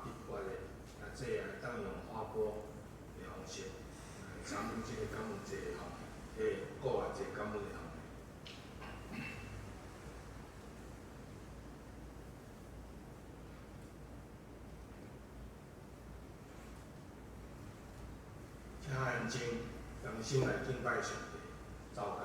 直白的，啊，這也會當用划撥的方式來參與這个感恩節的吼，復活節感恩的項目。請安靜，同心來敬拜上帝，奏樂。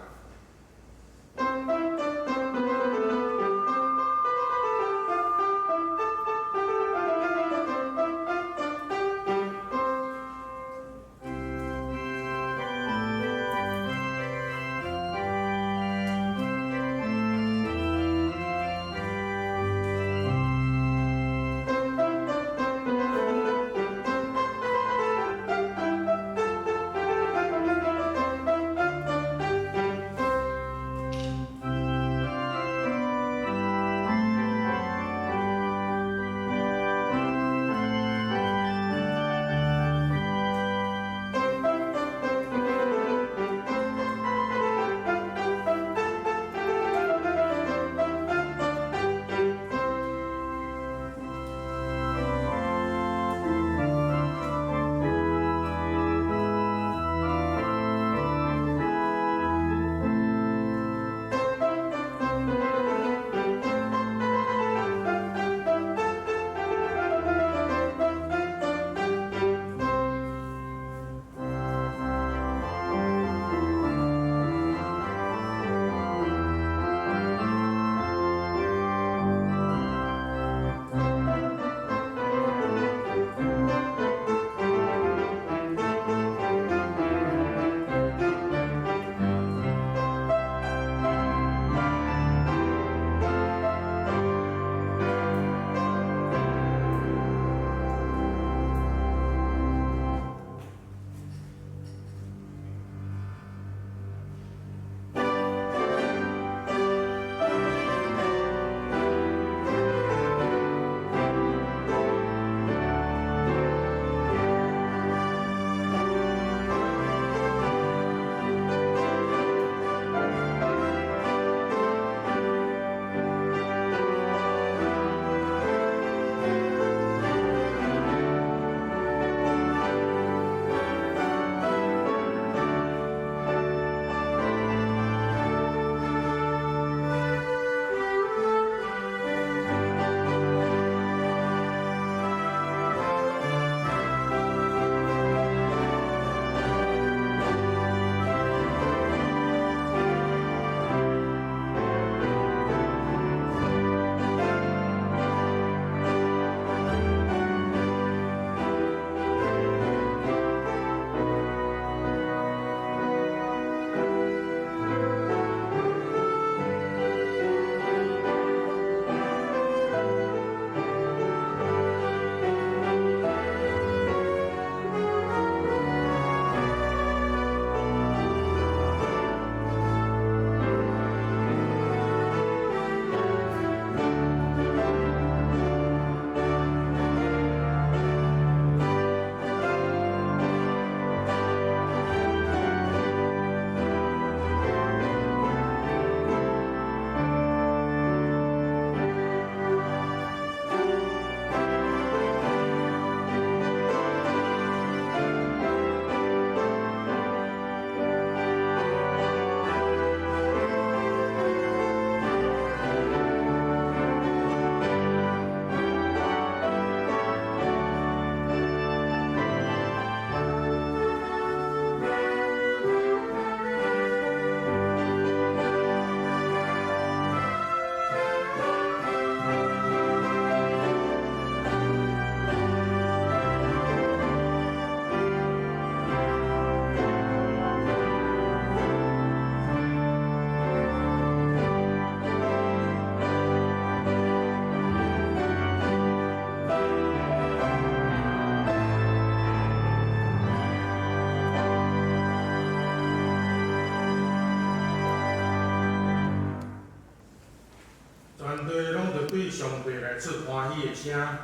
全地攏著對上帝來出歡喜的聲，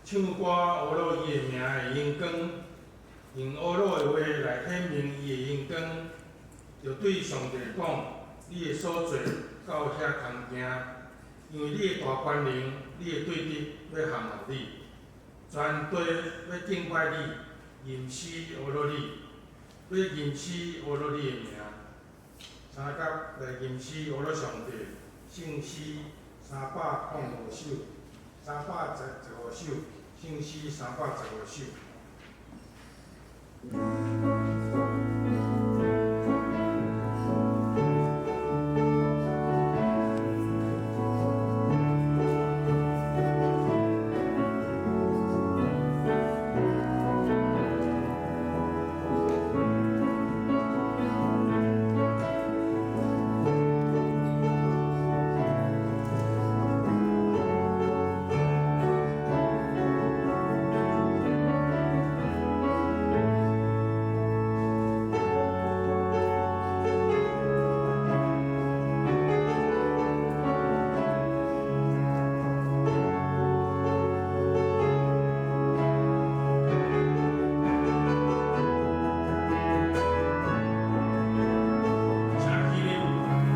唱歌呵咾伊的名的榮光，用呵咾的話來顯明伊的榮光。著對上帝講：你的所做到遐空行，因為你的大權能，你的對敵欲降服你。全地欲敬拜你，吟诗呵咾你，欲吟诗呵咾你的名。三甲來吟詩呵咾上帝，聖詩305首，315首，聖詩315首。請起立。閣記一遍。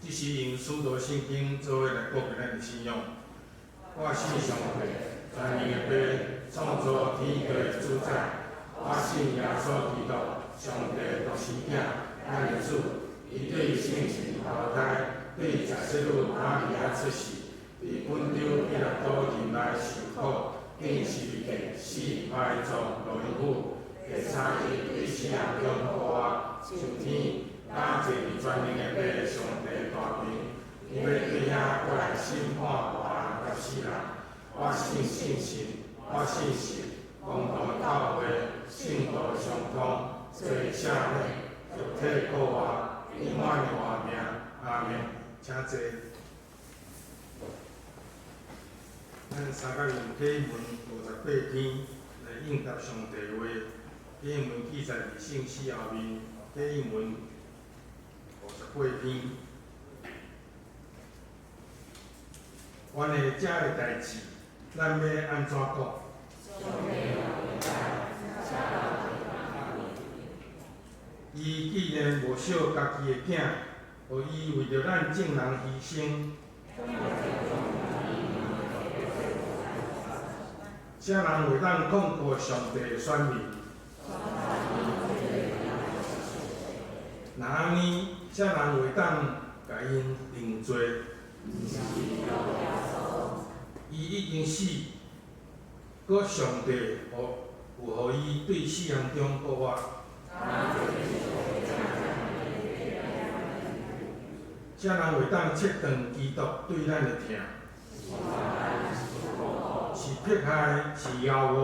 這是用使徒信經做伙來告白咱的信仰。我信上帝，全能的父，創造天地的主宰。我信耶穌基督，上帝的獨生囝，咱的主。伊對聖神投胎，對十七女瑪利亞出世，佇本丟彼拉多忍耐受苦，釘十字架，死埋葬，落陰府，第三日對死人中復活，上天，敢坐佇全能的父上帝大爿，伊欲對遐閣來審判活人佮死人。我信聖神，我信神，公同教會，聖徒相通，罪赦免，肉體復活，永遠的活命。阿們。請坐。咱三甲用啟文58篇來應答上帝話。啟文記載佇聖詩後面，啟文58篇。關於這个代誌，咱欲按怎講？伊既然無惜家己的囝，予伊為著咱眾人犧牲，啥人會當控告上帝的選民？若按呢，啥人會當共𪜶定罪？伊已經死，閣上帝有予伊對死人中復活。啥人會當切斷基督對咱的疼？是迫害，是枵餓？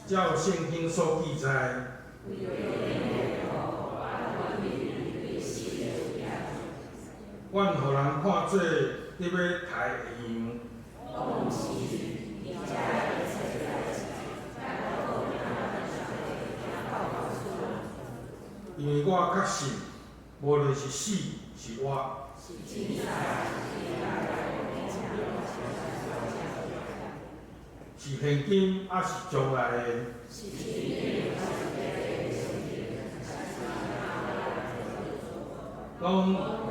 照聖經所記載，阮予人看做得欲刣的羊。因為我確信，無論是死是活，是現今抑是將來的，攏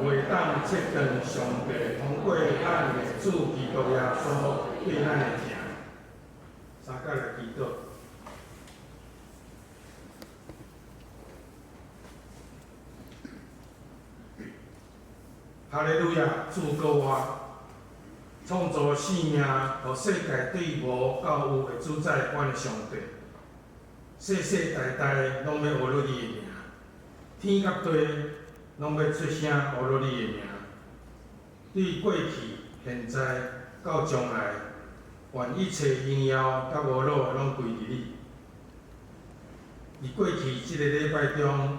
袂當切斷上帝通過咱的主基督耶穌對咱的疼。三甲來祈禱。哈利路亞，主閣活，創造生命，予世界對無到有的主宰，阮的上帝，世世代代攏欲學落你的名，天佮地攏欲出聲學落你的名。對過去、現在到將來，願一切榮耀佮侮辱攏歸予你。佇過去這个禮拜中，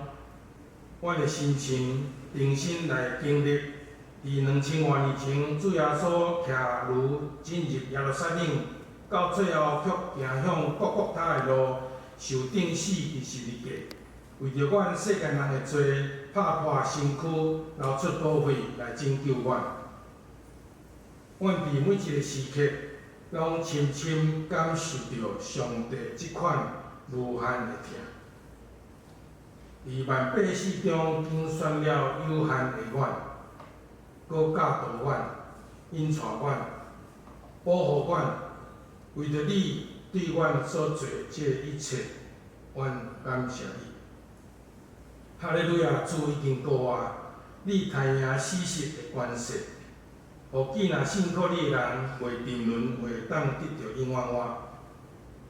阮的心情重新來經歷。佇2000外年前，主耶穌騎驢進入耶路撒冷，到最後卻行向各各他的路，受釘死佇十字架，為著阮世間人的罪，拍破身軀，流出寶血來拯救阮。阮佇每一个時刻，攏深深感受著上帝這款無限的疼。佇萬百姓中揀選了有限的阮，閣教導阮、引帶阮、保護阮，為著你對阮所做這一切，阮感謝你。哈利路亞，主已經復活，你刣贏死實的權勢，予既若信靠你的人，袂沉淪，會當得著永遠活。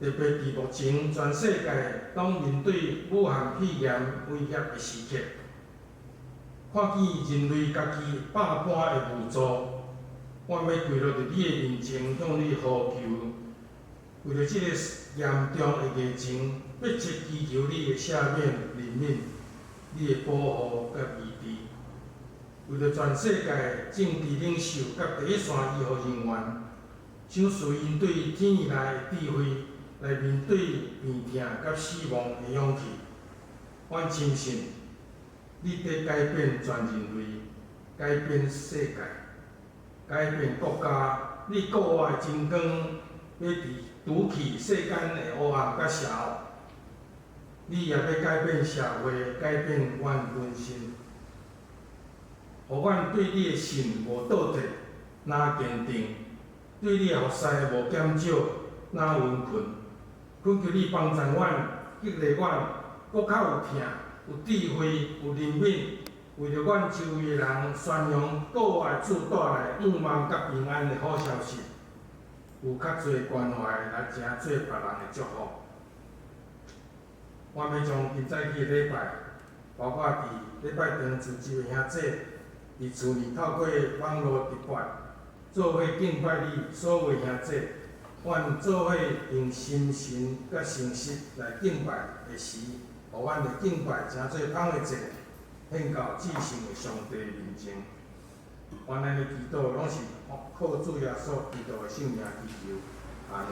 特別佇目前全世界攏面對武漢肺炎威脅的時刻，看見人類家己百般的無助，阮欲跪落佇你的面前，向你呼求，為著這个嚴重的疫情，迫切祈求你的赦免、憐憫、你的保護佮醫治。為著全世界政治領袖佮第一線醫護人員，賞賜𪜶對天而來的智慧，來面對病痛佮死亡的勇氣。阮深信，你佇改變全人類，改變世界，改變國家。你國活的真光，欲佇除去世間的黑暗佮邪惡。你也欲改變社會，改變阮本身，予阮對你的信無倒退，若堅定；對你的服侍無減少，若殷勤。懇求你幫助阮，激勵阮，閣較有疼、有智慧、有憐憫，為著阮周圍的人宣揚國活主帶來盼望佮平安的好消息，有較濟關懷來成做別人的祝福。我欲將今早起的禮拜，包括佇禮拜堂聚集的兄弟，佇厝裡透過網路直播，做伙敬拜你所有兄弟，阮做伙用心神佮誠實來敬拜的時，予阮的敬拜成做芳的祭，獻到至聖的上帝面前。阮按呢祈禱，攏是靠主耶穌基督的聖名祈求，阿們。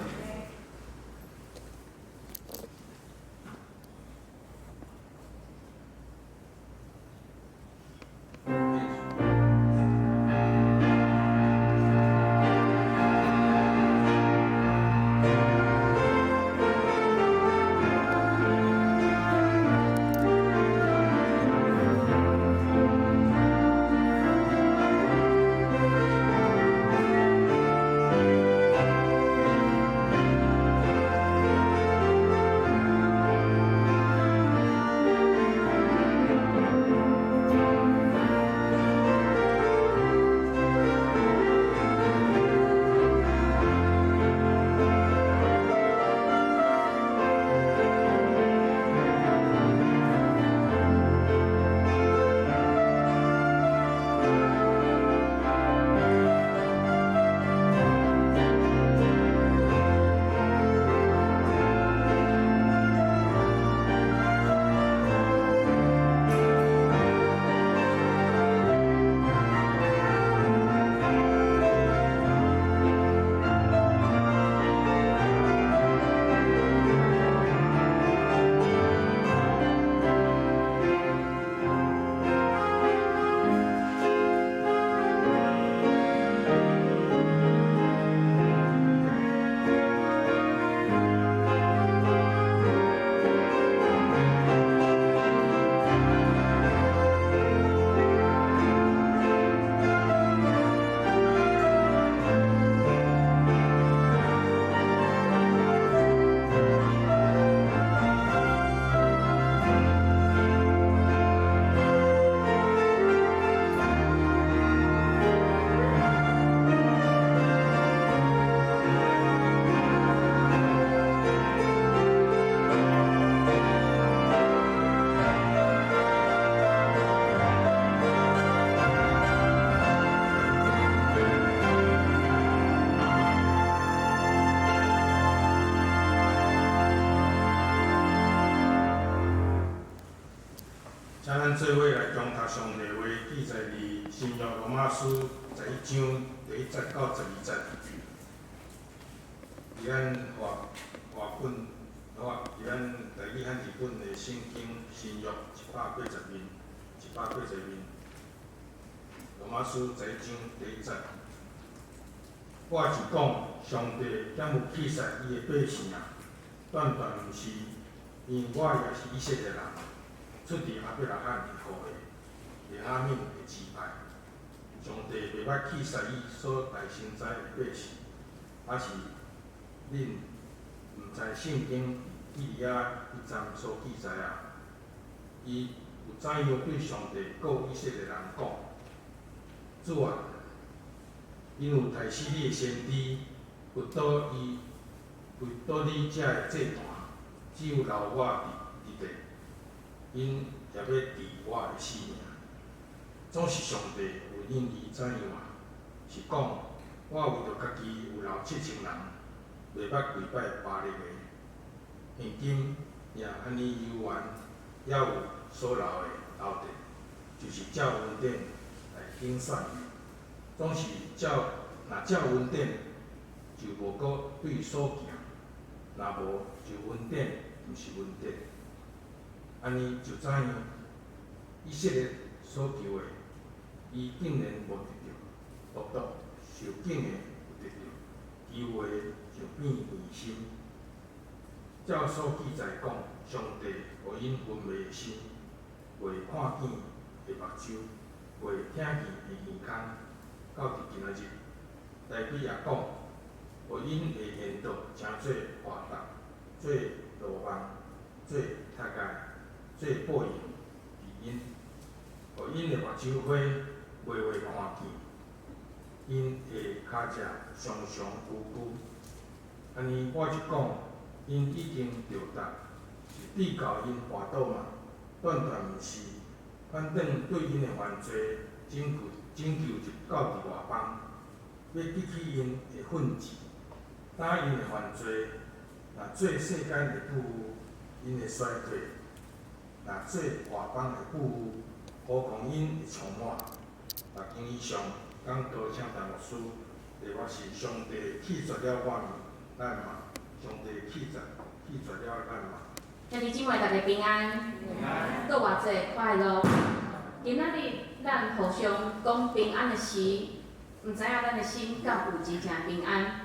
請咱做伙來共讀上帝話，記載佇新約羅馬書11章第1節到12節。佇咱和和本，和佇咱台語漢字本的聖經新約180面，180面。羅馬書十一章第一節，我就講，上帝敢有棄殺伊的百姓啊？斷斷毋是，因為我也是以色列人，出自亞伯拉罕的後裔，便雅憫的支派。上帝袂捌棄殺伊所代先知的百姓，抑是恁毋知聖經以利亞彼站所記載啊？伊有怎樣對上帝告以色列人講？主啊，𪜶有刣死你的先知，掘倒伊，掘倒你遮的祭壇，只有留我佇佇地，𪜶也欲置我的性命。總是上帝問𪜶伊怎樣啊？是講我為著家己有留7000人，袂捌跪拜巴力的，現今也按呢猶原猶有所留的後裔，就是照恩典來揀選的。總是照若照恩典，就無閣對所行；若無就恩典，毋是恩典。按呢就怎樣？以色列所求的，伊竟然無得著；獨獨受揀的有得著，其餘的就變硬心。照所記載講，上帝予𪜶昏迷的心，袂看見的目睭，袂聽見的耳孔，到佇今仔日。大衛也講，予𪜶的言道成做活毒，做羅網，做踢界，做報應佇𪜶，予𪜶的目睭花袂會看見，𪜶的跤跡常常屈曲。按呢我就講，𪜶已經著毒，是致到𪜶跋倒嗎？斷斷毋是，反轉對𪜶的犯罪拯救拯救就到佇外邦，欲記起𪜶的訓詞，擔𪜶的犯罪，若做世間的富裕，𪜶的衰退；若做外邦的富裕，何況𪜶會充滿。六經以上講道，請陳牧師，題目是上帝棄絕了我們，咱嗎？上帝棄絕棄絕了咱嗎？兄弟姊妹，大家平安，閣活節快樂。今仔日咱互相講平安的時，毋知影咱的心敢有真正平安？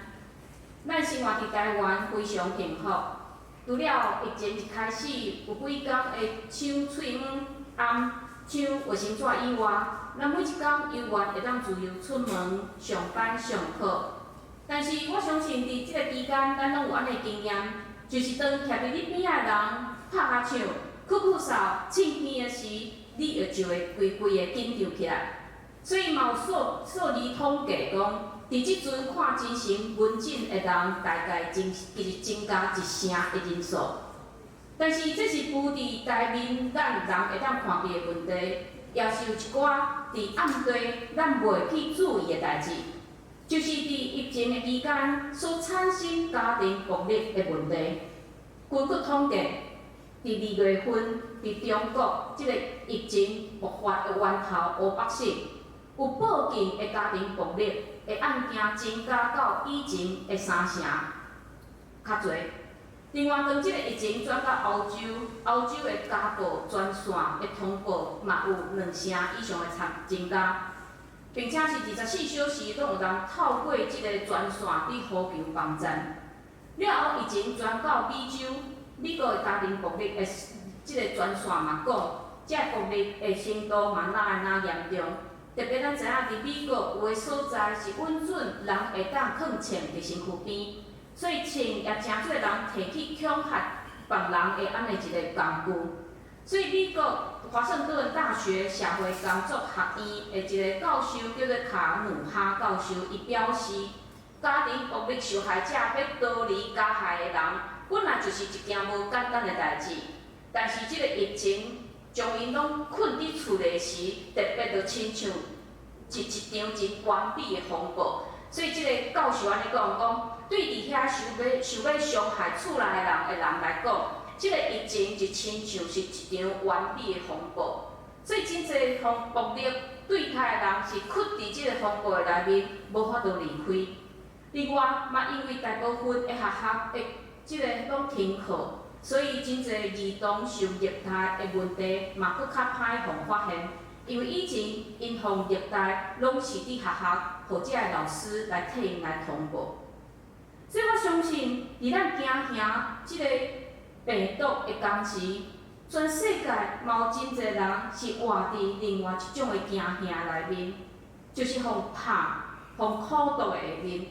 咱生活佇台灣非常幸福，除了疫情一開始有幾工會搶喙糞、頷、搶衛生紙以外，咱每一工猶原會當自由出門上班上課。但是我相信佇這個期間，咱攏有按呢經驗，就是當徛佇你邊仔的人拍哈欠、咳咳嗽、凊鼻的時，你會就會規規个緊張起來。所以嘛有數數字統計講，佇這陣看精神門診的人，大概增其實增加一成的人數。但是這是浮佇台面，咱人會當看見的問題，也是有一寡佇暗地咱袂去注意的代誌，就是佇疫情的期間所產生家庭暴力的問題。根據統計，佇2月份，佇中國這個疫情爆發的源頭湖北省，有報警的家庭暴力的案件增加到以前的三成較濟。另外，當這個疫情轉到歐洲，歐洲的家暴專線的通報嘛有兩成以上的增增加，並且是24小時攏有人透過這個專線佇呼求幫贊。了後，疫情傳到美洲，美國的家庭暴力的這個專線嘛講，這個暴力的程度嘛若會若嚴重。特別咱知影，佇美國有的所在是允准人會當囥槍佇身軀邊，所以槍也誠濟人提去恐嚇別人的按呢一個工具。所以美國華盛頓大學社會工作學院的一個教授叫做卡努哈教授，伊表示，家庭暴力受害者欲逃離加害的人，本來就是一件無簡單的代誌，但是這個疫情將𪜶攏困佇厝內時，特別就親像一一場真完美的風暴。所以這個教授按呢講，講對佇遐受欲受欲傷害厝內的人的人來講，這個疫情就親像是一場完美的風暴。所以真濟予暴力對待的人是屈佇這個風暴的內面，無法度離開。另外，嘛因為大部分的學校的這个攏停課，所以真濟兒童受虐待的問題嘛，閣較歹予發現。因為以前𪜶予虐待，攏是佇學校，予這个老師來替𪜶來通報。所以我相信，佇咱驚嚇這个病毒的同時，全世界嘛有真濟人是活佇另外一種的驚嚇內面，就是予拍、予苦毒的下面。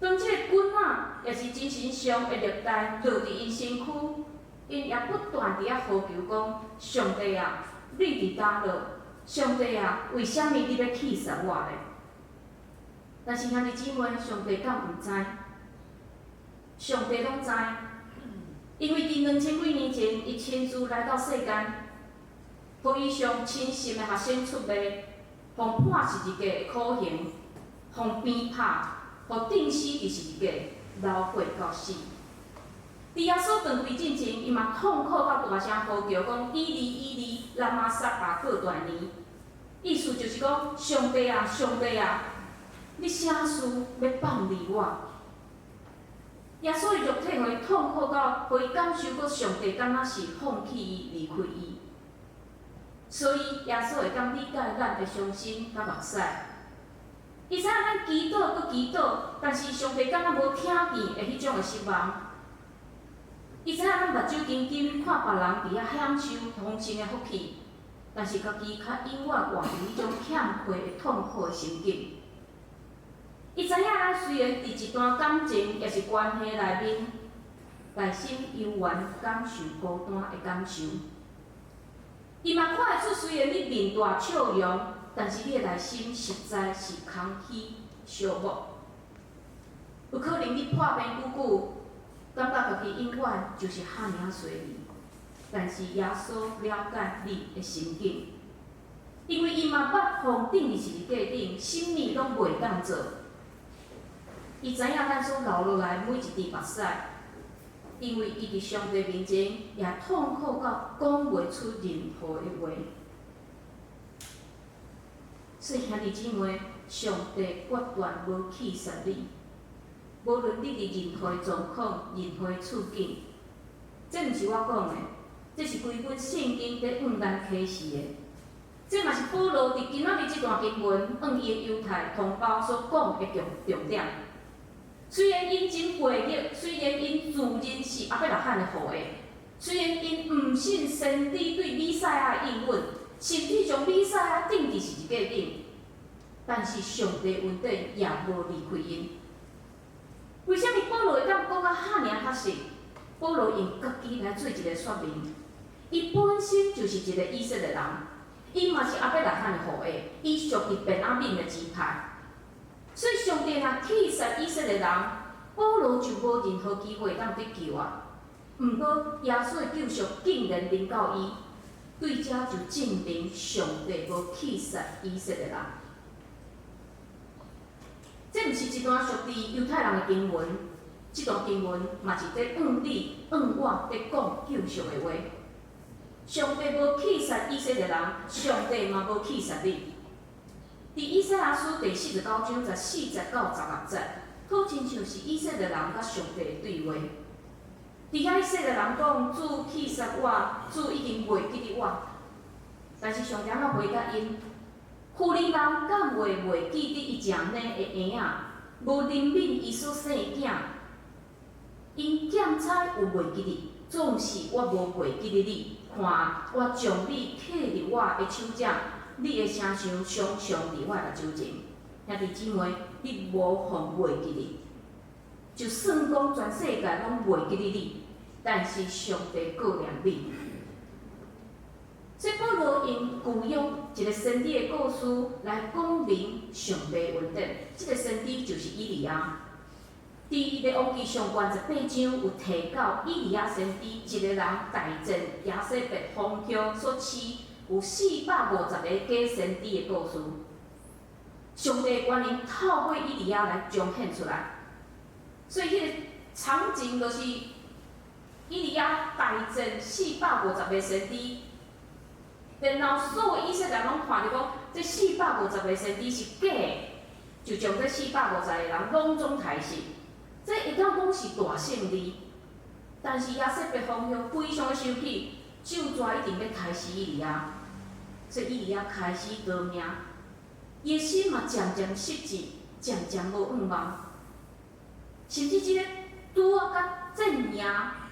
當這個棍仔，抑是精神上的虐待落佇𪜶身軀，𪜶也不斷佇遐呼求講：上帝啊，你佇佗落？上帝啊，為啥物你欲棄殺我咧？但是兄弟姊妹，上帝敢毋知？上帝攏知，因為佇2000幾年前，伊親自來到世間，予伊上親信的學生出賣，予判十字架的苦刑，予鞭拍，予釘死佇十字架，流血到死。佇耶穌斷氣進前，伊嘛痛苦到大聲呼叫講：以利以利，喇瑪撒巴各大尼。意思就是講，上帝啊，上帝啊，你啥事欲放離我？耶穌的肉體予伊痛苦到，予伊感受過上帝敢若是放棄伊、離開伊。所以耶穌會當理解咱的傷心佮目屎。伊知影咱祈禱閣祈禱，但是上帝敢若無聽見的彼種的失望。伊知影咱目睭金金看別人佇遐享受豐盛的福氣，但是家己卻永遠活佇彼種欠缺的痛苦的心境。伊知影咱雖然佇一段感情抑是關係內面，內心猶原感受孤單的感受。伊嘛看會出，雖然你面帶笑容，但是你的內心實在是空虛寂寞。有可能你破病久久，感覺家己永遠就是遐爾仔衰去。但是耶穌了解你的心境，因為伊嘛捌予釘佇十字架頂，啥物攏袂當做。伊知影咱所流落來每一滴目屎，因為伊佇上帝面前也痛苦到講袂出任何的話。所以兄弟姊妹，上帝決斷無棄殺你，無論你佇任何的狀況、任何的處境，這毋是我講的，這是規本聖經佇向咱啟示的。這嘛是保羅佇今仔日這段經文，向伊的猶太同胞所講的重重點。雖然𪜶真背逆，雖然𪜶自認是亞伯拉罕的後裔，雖然𪜶毋信先知對彌賽亞的應允，甚至將彌賽亞釘佇十字架頂，但是上帝恩典也無離開𪜶。為啥物保羅會當講甲遐爾確實？保羅用家己來做一個說明。伊本身就是一個以色列人，伊嘛是亞伯拉罕的後裔，伊屬於便雅憫的支派。所以上帝若棄殺以色列人，保羅就無任何機會當得救啊。毋過耶穌的救贖竟然臨到伊，對這就證明上帝無棄殺以色列人。這毋是一段屬佇猶太人的經文，這段經文嘛是佇向你、向我佇講救贖的話。上帝無棄殺以色列人，上帝嘛無棄殺你。佇以賽亞書第49章14節到16節，好親像是以色列人佮上帝的對話。佇遐以色列人講：主棄殺我，主已經袂記得我。但是上帝按怎回答𪜶？婦人敢會袂記得伊食奶的嬰仔，無憐憫伊所生的囝？𪜶檢采有袂記得，總是我無袂記得你。看，我將你刻佇我的手掌，你的聲像常常佇我的目睭前。兄弟姊妹，你無予袂記得，就算講全世界攏袂記得你，但是上帝顧念你。所以保羅用舊約一個先知的故事來講明上帝恩典。這個先知就是以利亞。佇列王紀上卷18章有提到以利亞先知一個人大戰耶洗別皇后所飼有450個假先知的故事。上帝權能透過以利亞來彰顯出來，所以彼個場景就是以利亞大戰450個先知。然後所有以色列人攏看著講，這四百五十个先知是假的，就將這四百五十個人攏總刣死。這會當講是大勝利，但是耶洗別皇后非常的生氣，咒詛一定欲刣死以利亞，所以以利亞開始逃命，伊的心嘛漸漸失志，漸漸無向望，甚至這个拄仔佮戰贏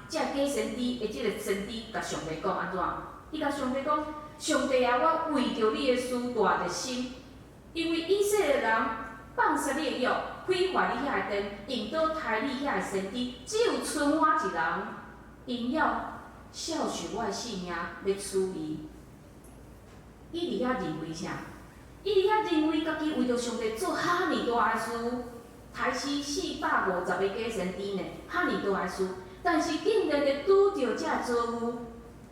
這假先知的這个先知，共上帝講按怎？伊共上帝講：上帝啊，我為著你的事大熱心，因為以色列人放棄你的約，毀壞你遐的殿，用刀刣你遐的先知，只有賰我一人，𪜶猶肖受我的性命，欲取伊。以利亞認為啥？以利亞認為家己為著上帝做遐爾大的事，刣死四百五十个假先知呢，遐爾大的事，但是竟然會拄著這个遭遇，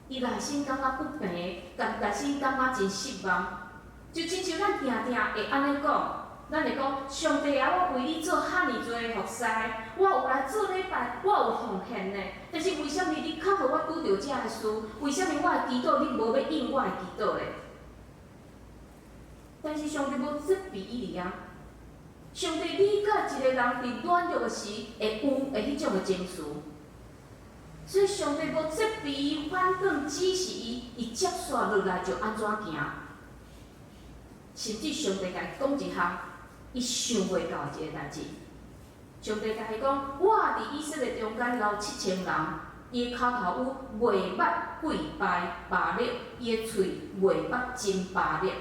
伊內心感覺不平，共內心感覺真失望，就親像咱定定會按呢講，咱會講上帝啊，我為你做遐爾濟服侍，我有來做禮拜，我有奉獻呢，但是為啥物你較予我拄著這个事？為啥物我的祈禱你無欲應我的祈禱咧？但是上帝無責備以利亞，上帝理解一個人佇軟弱的時會有的彼種的情緒，所以上帝無責備伊，反轉指示伊，伊接續落來就按怎行。甚至上帝共伊講一項，伊想袂到的一个代誌。上帝共伊講：我佇以色列中間留7000人，伊的跤頭趺袂捌跪拜巴力，伊的喙袂捌親巴力。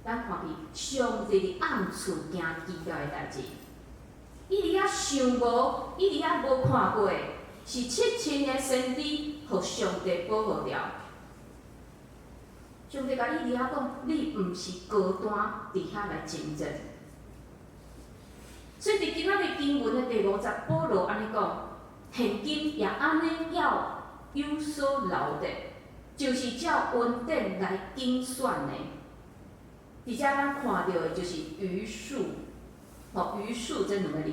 咱看見上帝佇暗處行奇妙的代誌。以利亞想無，以利亞無看過的，是七千个先知予上帝保護著。上帝共以利亞講：你毋是孤單佇遐來征戰。所以佇今仔日經文的第五節，保羅按呢講：現今也按呢要有所留的，就是照恩典來揀選的。佇遮咱看著的就是餘數，吼，餘數這兩个字。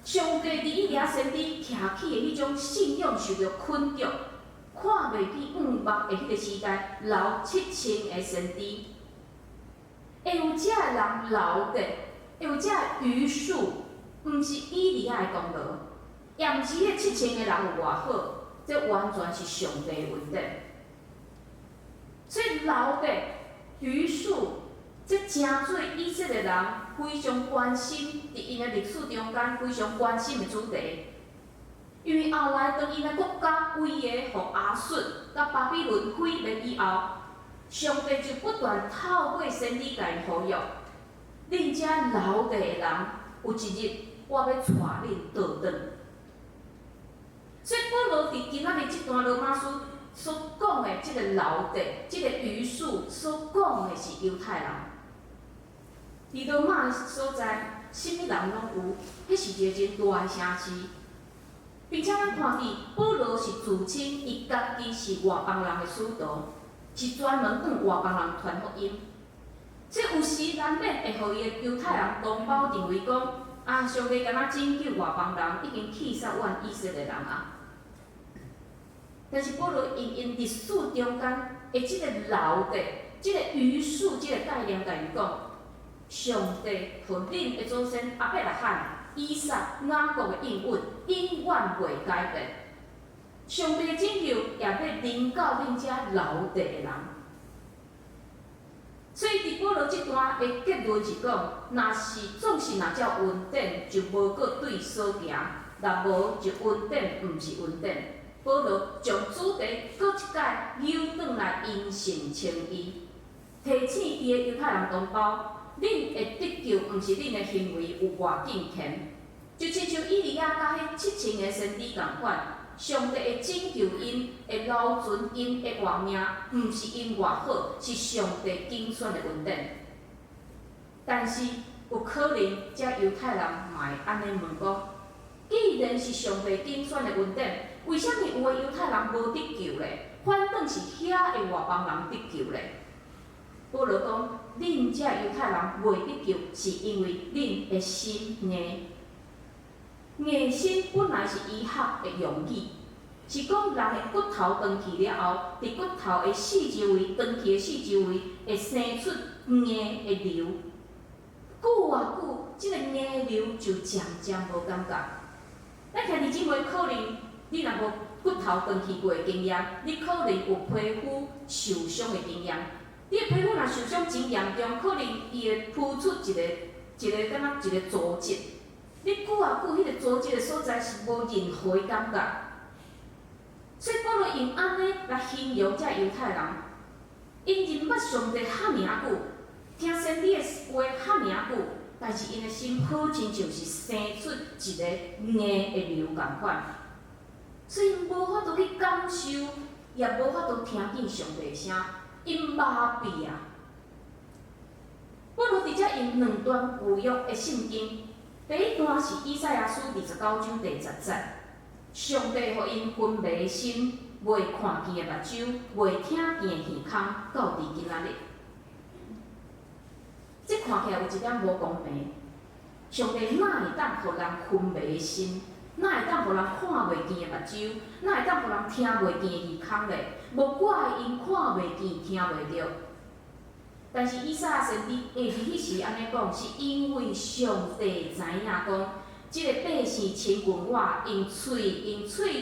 上帝佇以利亞先知徛起的彼種信仰受著捆綁，看袂起向望的彼个時代，留七千个先知，會有這个人留的，會有這个餘數，毋是以利亞的功勞，也毋是彼七千个人有偌好，這完全是上帝的恩典。所以留的餘數，這成做以色列人非常關心，佇𪜶的歷史中間非常關心的主題。因為後來當𪜶的國家規个予亞述佮巴比倫毀滅以後，上帝就不斷透過先知共𪜶呼籲：恁這留低的人，有一日我欲帶恁倒轉。所以保羅佇今仔日這段羅馬書所講的這個留低、這個餘數所講的是猶太人。佇羅馬的所在，啥物人攏有，彼是一个真大的城市。並且咱看見保羅是自稱伊家己是外邦人的使徒，是專門向外邦人傳福音。所以有時難免會予伊的猶太人同胞認為講：啊，上帝敢若拯救外邦人，已經棄殺阮以色列人啊。但是保羅用𪜶歷史中間的這个留的、這个餘數、這个概念，共𪜶講，上帝予恁的祖先亞伯拉罕、以撒、雅各的應允永遠袂改變。上帝的拯救也欲臨到恁遮留低的人。所以佇保羅這段的結論是講，若是總是若照恩典，就無閣對所行；若無就恩典毋是恩典。保羅將主題閣一擺扭轉來因信稱義，提醒伊的猶太人同胞，恁會得救，毋是恁的行為有偌敬虔，就親像以利亞佮彼七千个先知仝款，上帝會拯救𪜶，會留存𪜶的活命，毋是𪜶偌好，是上帝揀選的恩典。但是有可能，這猶太人嘛會按呢問講：既然是上帝揀選的恩典，為啥物有的猶太人無得救咧？反轉是遐的外邦人得救咧？保羅講：恁這猶太人袂得救，是因為恁的心硬。硬心本來是醫學的用語，是講人的骨頭斷去了後，佇骨頭的四周圍，斷去的四周圍會生出硬的瘤。久啊久，這个硬瘤就漸漸無感覺。咱兄弟姊妹可能你若無骨頭斷去過的經驗，你可能有皮膚受傷的經驗。你的皮膚若受傷真嚴重，可能伊會浮出一个一个敢若一个組織。你久啊久，彼个組織的所在是無任何的感覺。所以保羅用按呢來形容這猶太人，𪜶認捌上帝遐爾仔久，聽先知的話遐爾仔久，但是𪜶的心好親像是生出一個硬的瘤仝款，所以𪜶無法度去感受，也無法度聽見上帝的聲，𪜶麻痹啊！保羅佇遮用兩段舊約的聖經，第一段是以賽亞書29章第10節。上帝予𪜶昏迷的心，袂看見的目睭，袂聽見的耳孔，到佇今仔日。這看起來有一點無公平。上帝哪會當予人昏迷的心？哪會當予人看袂見的目睭？哪會當予人聽袂見的耳孔咧？無怪𪜶看袂見、聽袂著。但是以賽亞先知會佇彼時按呢講，是因為上帝知影講，這个百姓親近我，用喙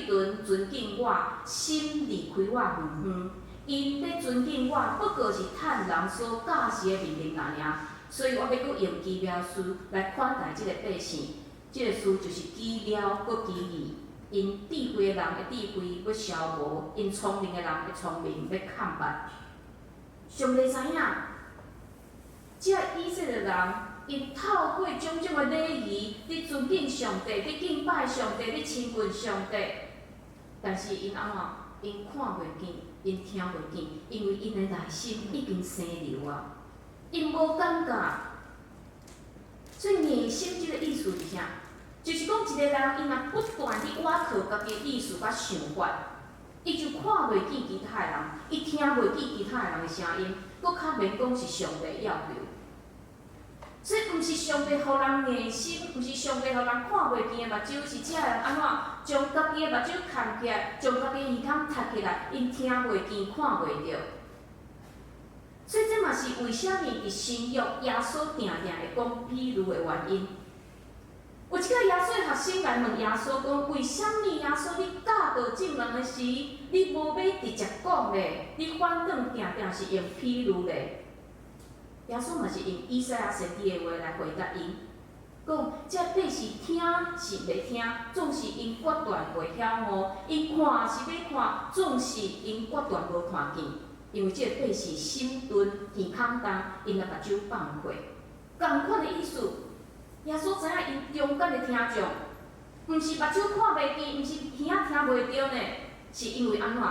唇尊敬我，心離開我遠遠。𪜶咧尊敬我，不過是趁人所教示的命令爾。所以我欲閣用奇妙事來款待這个百姓。這个事就是奇妙閣奇異。𪜶智慧的人的智慧欲消無，𪜶聰明的人的聰明欲崁捌。上帝知影，這以色列人，𪜶透過種種的禮儀，佇尊敬上帝，佇敬拜上帝，佇親近上帝。但是𪜶按怎？𪜶看袂見，𪜶聽袂見，因為𪜶的內心已經生瘤啊，𪜶無感覺。所以硬心這个意思是啥？就是講一个人，伊若不斷佇倚靠家己的意思佮想法，伊就看袂見其他的人，伊聽袂見其他的人的聲音，閣較免講是上帝要求。所以，毋是上帝予人硬心，毋是上帝予人看袂見的目睭，是這个人按怎將家己的目睭崁起來，將家己的耳孔塞起來，𪜶聽袂見，看袂著。所以這嘛是為啥物佇新約耶穌定定會講比喻的原因。有一個耶穌的學生來問耶穌講：為啥物耶穌你教導眾人的時，你無欲直接講咧？你反轉定定是用比喻咧？耶穌嘛是用以賽亞先知的話來回答𪜶，講這百姓聽是欲聽，總是𪜶決斷袂曉悟；𪜶看是欲看，總是𪜶決斷無看見。因為這個百姓心鈍，耳孔重，𪜶的目睭放開。仝款的意思，耶穌知影𪜶中間的聽眾，毋是目睭看袂見，毋是耳仔聽袂著呢，是因為按怎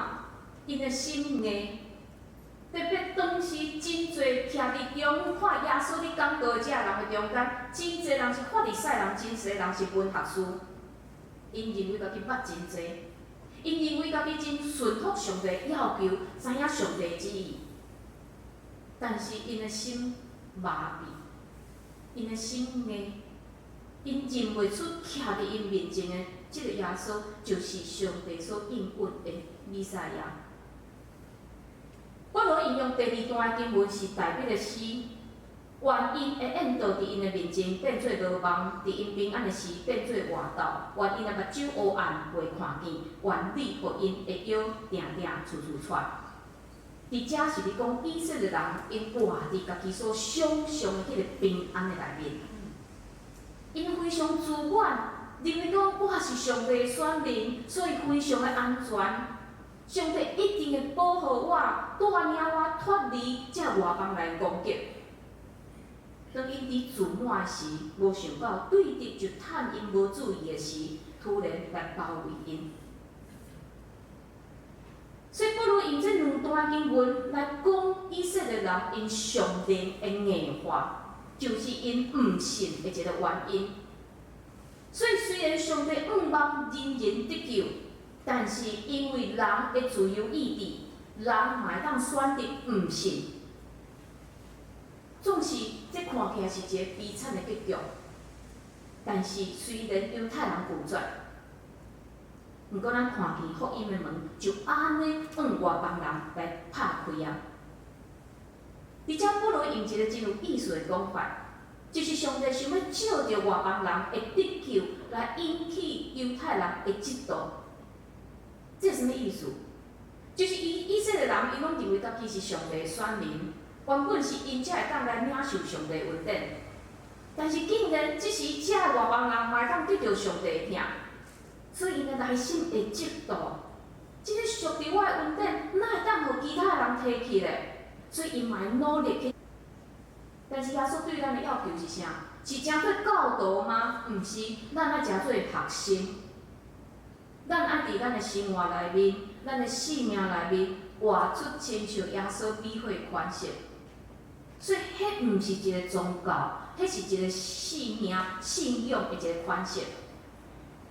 ？𪜶的心硬。特別當時真濟徛佇中看耶穌佇講道這人的中間，真濟人是法利賽人，真濟人是文學士，𪜶認為家己捌真濟，𪜶認為家己真順服上帝要求，知影上帝旨意，但是𪜶的心麻痹，𪜶的心硬，𪜶認袂出徛佇𪜶面前的這个耶穌就是上帝所應允的彌賽亞。保羅引用第二段的經文是大衛的詩，願𪜶的宴桌佇𪜶的面前變做羅網，佇𪜶平安的時變做倚斗，願𪜶的目睭烏暗袂看見，願你予𪜶的腰定定處處掣。佇遮是咧講以色列人𪜶活佇家己所想像的彼个平安的內面，𪜶非常自滿，認為講我是上帝的選民，所以非常的安全。上帝一定會保護我，帶領我脫離這外邦人攻擊。當𪜶佇自滿時，無想到對敵就趁𪜶無注意的時，突然來包圍𪜶。所以保羅用這兩段經文來講以色列人𪜶屬靈的硬化，就是𪜶毋信的一个原因。所以雖然上帝向望人人得救，但是因為人的自由意志，人嘛會當選擇毋信。總是這看起來是一個悲慘的結局，但是雖然猶太人拒絕，毋過咱看見福音的門就按呢向外邦人來拍開啊！而且保羅用一個真有意思的講法，就是上帝想欲藉著外邦人的得救來引起猶太人的嫉妒。這是啥物意思？就是以色列人，𪜶攏認為家己是上帝的選民，原本是𪜶才會當來領受上帝恩典。但是竟然這時遮的外邦人嘛會當得著上帝的疼，所以𪜶的內心會嫉妒。這个屬佇我的恩典，哪會當予其他人提去咧？所以𪜶嘛會努力去。但是耶穌對咱的要求是啥？是成做教徒嗎？毋是，咱愛成做學生。咱愛佇咱的生活內面，咱的性命內面，活出親像耶穌比會款式。所以，彼毋是一个宗教，彼是一个生命信仰的一个款式。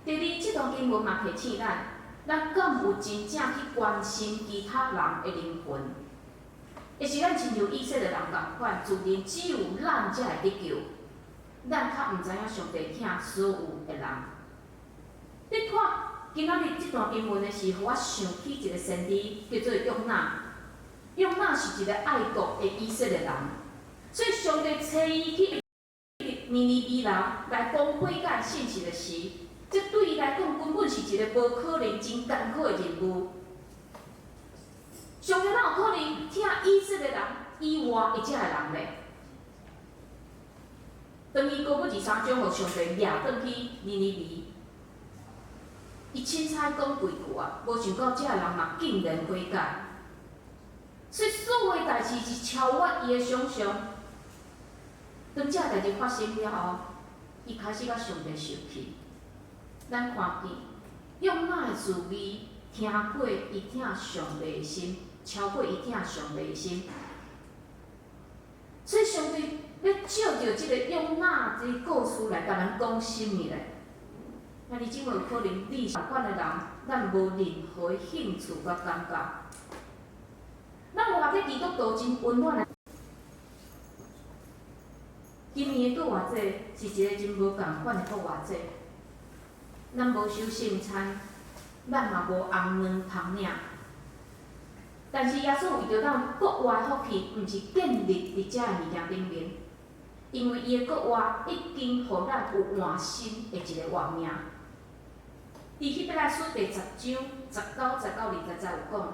第二，這段經文嘛提醒咱，咱敢有真正去關心其他人的靈魂？會使咱親像以色列人仝款，自認只有咱才會得救，咱較毋知影上帝疼所有的人。你看今仔日這段經文的時，予我想起一个先知，叫做約拿。約拿是一个愛國的以色列人，所以上帝差伊去尼尼微人來講悔改信息的時，這對伊來講根本是一个無可能、真艱苦的任務。上帝哪有可能疼以色列人以外的這个人咧？當伊閣尾二三章，予上帝掠轉去尼尼微，伊凊彩講幾句啊，無想到這个人嘛竟然悔改，所以所有代誌是超越伊的想象。當這代誌發生了後，伊開始佮上帝受氣。咱看見約拿的滋味，聽過伊疼上帝的心，超過伊疼上帝的心。所以上帝欲藉著這个約拿這个故事來共咱講啥物咧？兄弟姊妹有可能你是仝款的人，咱無任何的興趣佮感覺。咱活佇基督徒真溫暖的。今年的復活節是一个真無仝款的復活節。咱無守聖餐，咱嘛無紅卵通領。但是耶穌為著咱國外的福氣，毋是建立佇遮的物件頂面，因為伊的國活已經予咱有換新的一個活命。佇希伯來書第十章19、19、20節有講，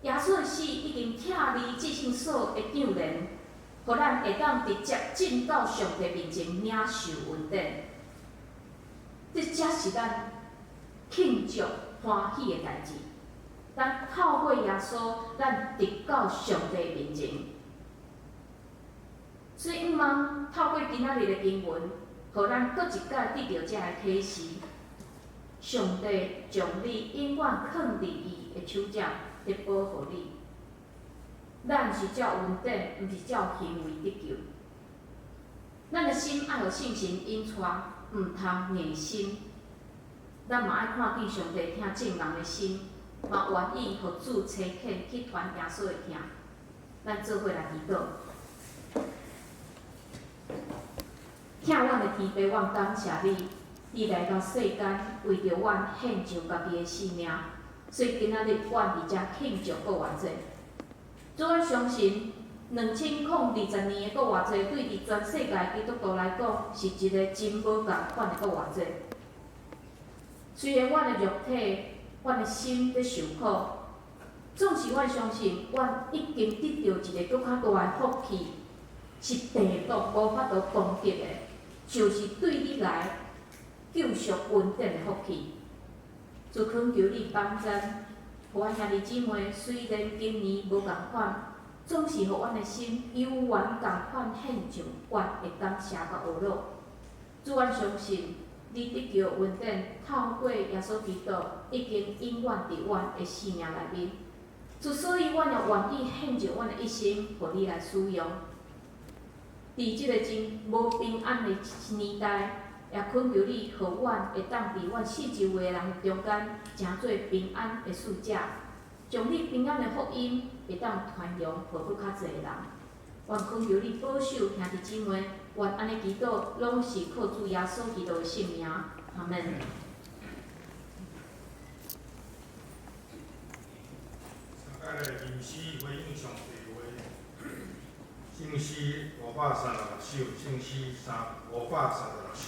耶穌的死已經拆離至聖所的帳簾，予咱會當直接進到上帝面前領受恩典。這才是咱慶祝歡喜的代誌。咱透過耶穌，咱得到上帝面前。所以，向望透過今仔日的經文，予咱閣一擺得著這个啟示：上帝將你永遠囥佇伊的手掌，佇保護你。咱是照恩典，毋是照行為得救。咱的心愛予聖神引帶，毋通硬心。咱嘛愛看見上帝疼眾人的心，嘛願意予主差遣去傳耶穌的疼。咱做伙來祈禱。疼阮的天父，阮感謝你，你來到世間，為著阮獻上家己的性命，所以今仔日阮佇遮慶祝復活節。主，阮相信2020年的復活節，對佇全世界基督徒來講，是一个真無仝款的復活節。雖然阮的肉體、阮的心佇受苦，總是阮相信，阮已經得著一个閣較大的福氣，是病毒無法度攻擊的，就是對你來救贖恩典的福氣。主懇求你幫贊，予阮兄弟姊妹雖然今年無仝款，總是予阮的心猶原仝款獻上阮的感謝佮呵咾。主，阮相信你得救恩典透過耶穌基督已經永遠佇阮的生命內面。主，所以阮也願意獻上阮的一生，予你來使用。佇這个真無平安的年代，也懇求你，予阮會當佇阮四周圍的人中間，成做平安的使者，將你平安的福音會當傳揚予閣較濟人。阮懇求你保守兄弟姊妹，阮按呢祈禱，攏是靠主耶穌基督的聖名。阿門。再來吟詩回應上帝話，聖詩536首，聖詩536首。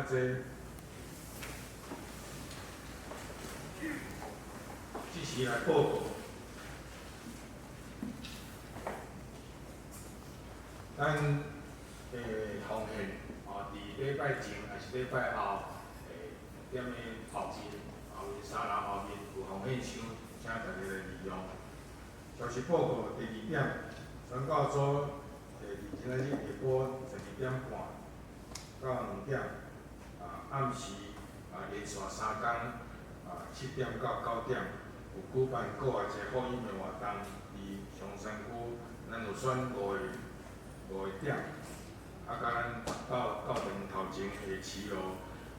這時來報告，咱奉獻哦，佇禮拜前抑是禮拜後，踮咧後面，後面三樓後面有奉獻箱，請大家來利用。消息報告第二點，宣教組佇今仔日下晡12點半到2點，暗時連續3工，7點到9點，有舉辦閣外一个福音的活動，佇松山區。选五个点，啊，佮咱到教堂头前的骑楼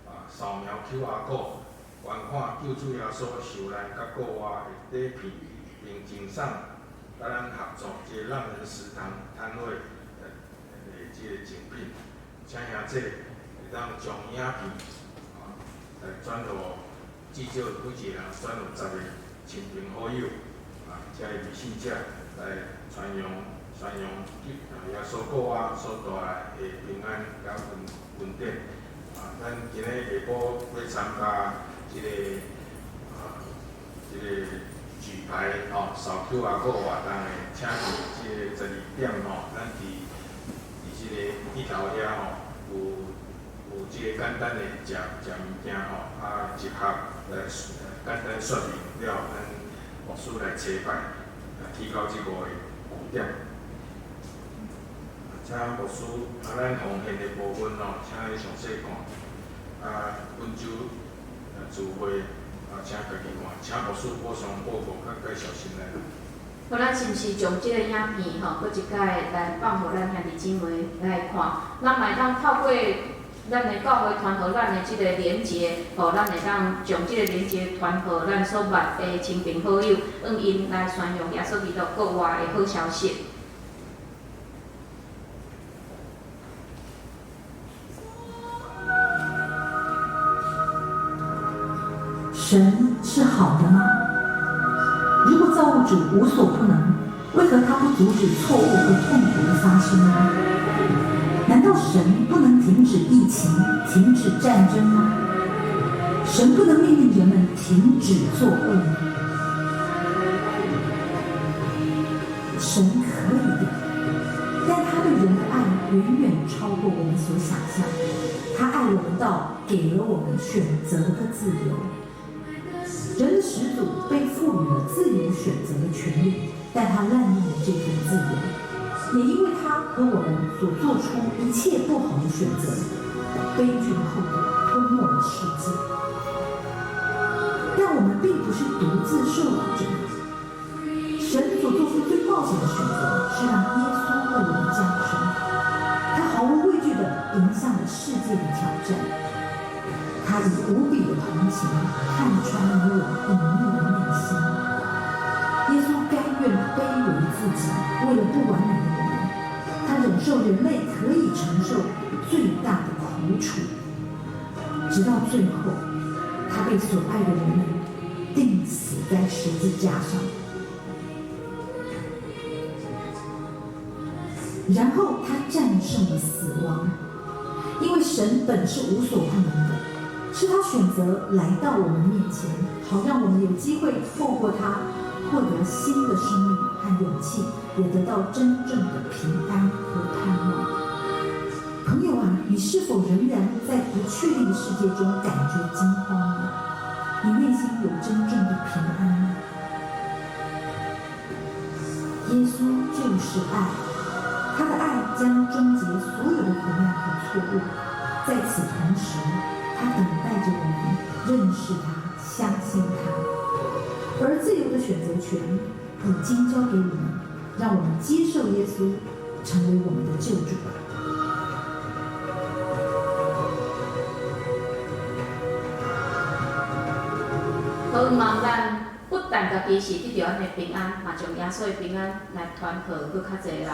啊，扫描 QR code，观看救主耶稣受难佮复活的底片，并赠送佮咱合作这个浪人食堂摊位的这个赠品，请兄弟会当将影片啊来转予至少每一个人转予10个亲朋好友啊，遮个未信者来传扬耶稣复活所带来的平安佮恩典。啊，咱今日下晡欲参加这个举牌吼，扫 QR code 活动的，请伫这个12点吼，咱伫这个一楼遐吼，有这个简单的食食物件吼，啊集合来简单说明了，咱牧师来切牌，提高这五个句点。请牧师啊，咱奉献的部分吼，请你详细看。啊，本周聚会啊，请家己看。请牧师补充报告佮介绍新来。好，咱是毋是将这个影片吼，閣一擺來放予咱兄弟姊妹來看？咱嘛會當透過咱的教會傳予咱的這个連結，予咱會當將這個連結傳予咱所捌的親朋好友，向𪜶來宣揚耶穌基督復活的好消息。神是好的嗎？如果造物主無所不能，為何他不阻止錯誤和痛苦的發生呢？難道神不能停止疫情、停止戰爭嗎？神不能命令人們停止作惡嗎？神可以的，但他對人的愛遠遠超過我們所想象。他愛我們到給了我們選擇的自由。人的始祖被賦予了自由選擇的權利，但他濫用了這份自由，也因為他和我們所做出一切不好的選擇，悲劇的後果吞沒了世界。但我們並不是獨自受苦者，神所做出最冒險的選擇是讓耶穌為我們降生，他毫無畏懼地迎向了世界的挑戰。他以無比的同情看穿你我隱秘的內心。耶穌甘願卑微自己，為了不完美的我們，他忍受人類可以承受最大的苦楚，直到最後，他被所愛的人們釘死在十字架上。然後他戰勝了死亡，因為神本是無所不能的。是他選擇來到我們面前，好讓我們有機會透過他獲得新的生命和勇氣，也得到真正的平安和盼望。朋友啊，你是否仍然在不確定的世界中感覺驚慌呢？你內心有真正的平安嗎？耶穌就是愛，他的愛將終結所有的苦難和錯誤。在此同時，他等待着我們認識他、相信他，而自由的選擇權已經交給我們，讓我們接受耶穌，成為我們的救主吧。好，望咱不但家己是得著按呢平安，嘛將耶穌的平安來傳予閣較濟人。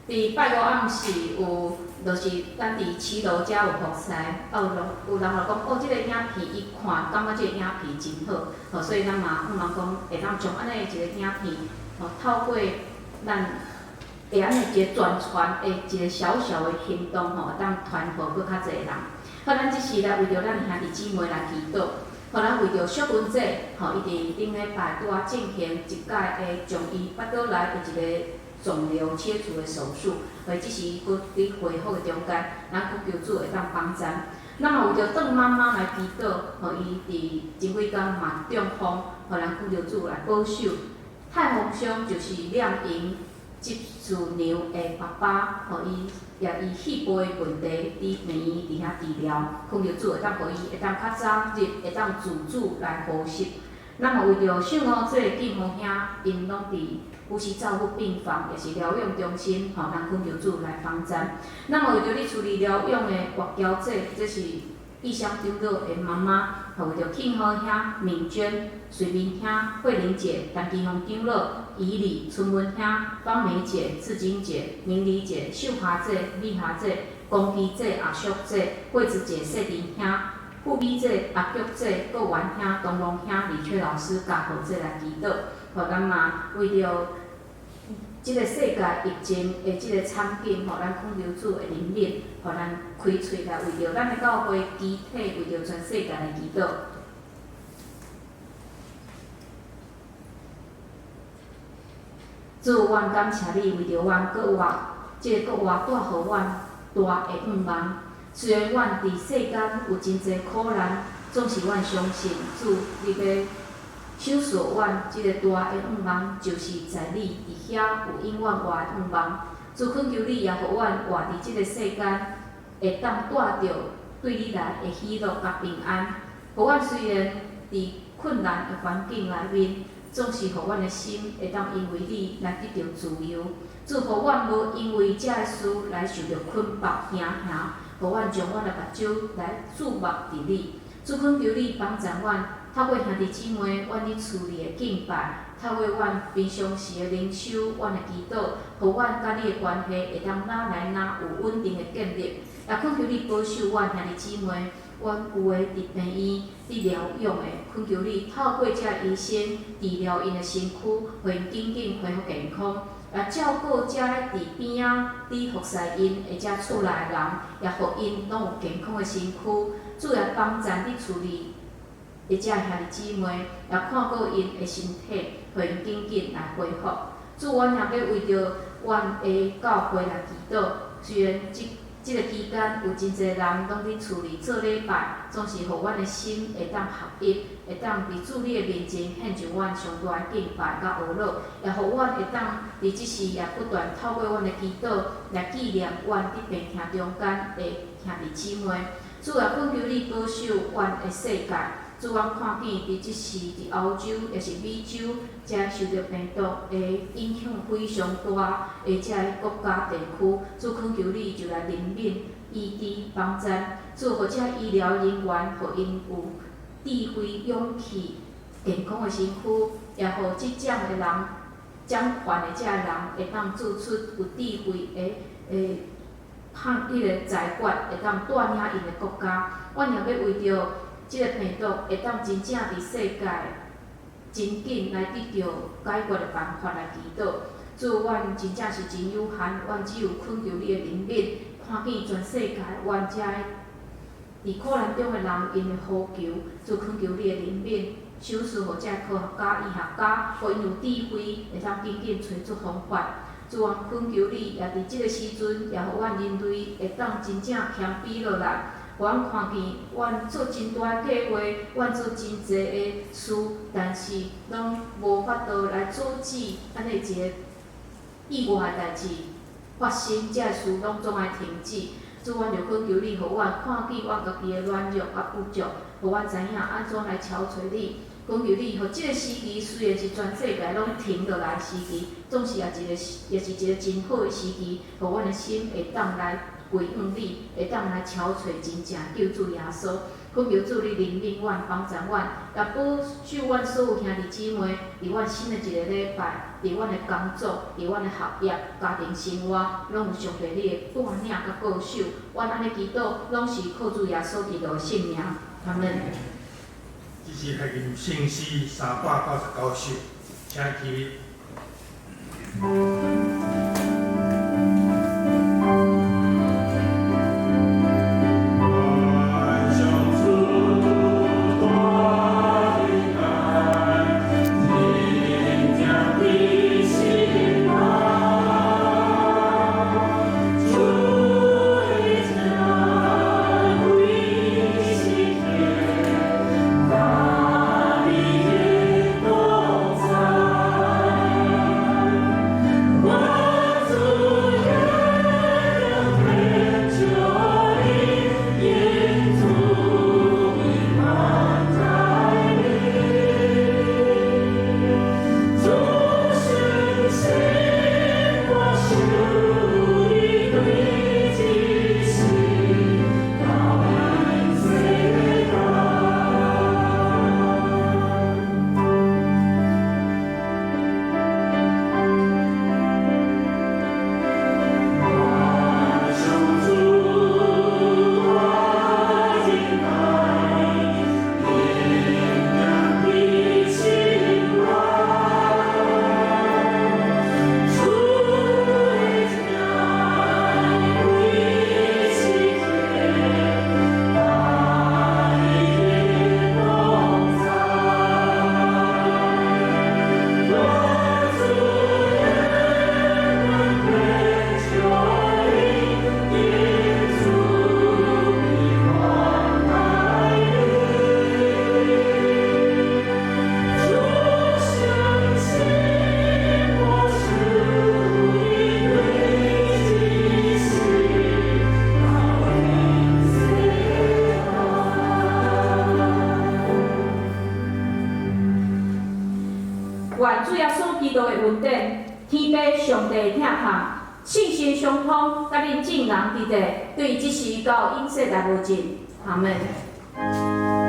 佇拜五暗時有，就是咱佇騎樓遮有服侍，啊有人就講，哦，這個影片伊看，感覺這個影片真好，吼，所以咱嘛向人講，會當將按呢一個影片，吼，透過咱會按呢一個宣傳的一個小小的行動，吼，會當傳予閣較濟人。好，咱這時來為著咱兄弟姊妹來祈禱，予咱為著淑文姐，吼，伊佇頂禮拜拄仔進行一擺的將伊腹肚內的一個腫瘤切除的手術，所以這時閣佇恢復的中間，咱祈求主會當幫贊。咱嘛為著鄧媽媽來祈禱，予伊佇前幾工嘛中風，予咱祈求主來保守。太風傷就是念榮執事娘的爸爸，予伊也伊肺部的問題，佇病院佇遐治療，祈求主會當予伊會當較早日會當自主來呼吸。咱嘛為著秀娥姐、金峰兄，𪜶攏佇有時照護病房，也是療養中心，吼，咱懇求主來幫贊。咱嘛為著佇厝裡療養的岳嬌姐，這是異鄉長老的媽媽，吼，為著慶和兄、敏娟、瑞明兄、慧玲姐、陳金鳳長老、怡禮、春文兄、芳梅姐、志晶姐、明麗姐、秀華姐、美霞姐、龚基姐、阿淑姐、惠子姐、世珍兄、富美姐、阿菊姐、郭元兄、東龍兄、李翠老師、嘉豪姐來祈禱，予咱嘛為著這个世界疫情的這个慘景，予咱懇求主的憐憫，予咱開喙來為著咱的教會肢體，為著全世界來祈禱。主，阮感謝你，為著阮閣活，這个閣活帶予阮大的向望。雖然阮佇世間有真濟苦難，總是阮相信主，你欲賞賜阮這个大的向望，就是在你佇遐有永遠活的向望。主懇求你，也予阮活佇這个世間，會當帶著對你來的喜樂佮平安。予阮雖然佇困難的環境內面，總是予阮的心會當因為你來得著自由。主，予阮無因為這个事來受著捆縛驚嚇，予阮將阮的目睭來注目佇你。主懇求你幫助阮，透過兄弟姊妹，阮佇厝裡的敬拜，透過阮平常時的靈修，阮的祈禱，予阮佮你的關係會當愈來愈有穩定的建立。也懇求你保守阮兄弟姊妹，阮有的佇病院佇療養的，懇求你透過這醫生治療𪜶的身軀，予𪜶緊緊恢復健康。也照顧遮佇邊仔佇服侍𪜶的遮厝內人，也予𪜶攏有健康的身軀。主也幫贊佇厝裡的遮兄弟姊妹，也看顧𪜶的身體，予𪜶緊緊來恢復。主，阮也欲為著阮的教會來祈禱。雖然這个期間有真濟人攏佇厝裡做禮拜，總是予阮的心會當合一，會當佇主你的面前獻上阮上大的敬拜佮呵咾，也予阮會當佇這時也不斷透過阮的祈禱來紀念阮佇病疼中間的兄弟姊妹。主啊，懇求你保守阮的世界。主，阮看見佇這時佇歐洲，也是美洲，遮受著病毒的影響非常大的遮个國家地區，主懇求你就來憐憫、醫治、幫贊。主，予遮醫療人員，予𪜶有智慧、勇氣、健康的身軀，也予執掌的人、掌權的遮人，會當做出有智慧的判彼个裁決，會當帶領𪜶的國家。阮也欲為著這个病毒會當真正佇世界真緊來得著解決的辦法來祈禱。主，阮真正是真有限，阮只有懇求你的憐憫，看見全世界阮遮佇苦難中的人𪜶的呼求，主懇求你的憐憫，賞賜予遮科學家、醫學家，予𪜶有智慧，會當緊緊揣出方法。主，阮懇求你，也佇這个時陣，也予阮人類會當真正謙卑落來。予阮看見，阮做真大的計畫，阮做真濟的事，但是攏無法度來阻止按呢一个意外的代誌發生，這个事攏總愛停止。主，阮就懇求你，予阮看見阮家己的軟弱佮不足，予阮知影按怎來求揣你。懇求你，予這个時期雖然是全世界攏停落來的時期，總是也是一个真好的時期，予阮的心會當來歸向你，會當來求揣真正救主耶穌。懇求主你憐憫阮，幫助阮，也保守阮所有兄弟姊妹，佇阮新的一个禮拜，佇阮的工作，佇阮的學業、家庭生活，攏有上帝你的帶領佮保守。阮按呢祈禱，攏是靠主耶穌基督的聖名。阿們。這是學吟聖詩399首，請起立。我信心相通，佮恁眾人佇地，對這時到永世來無盡。阿門。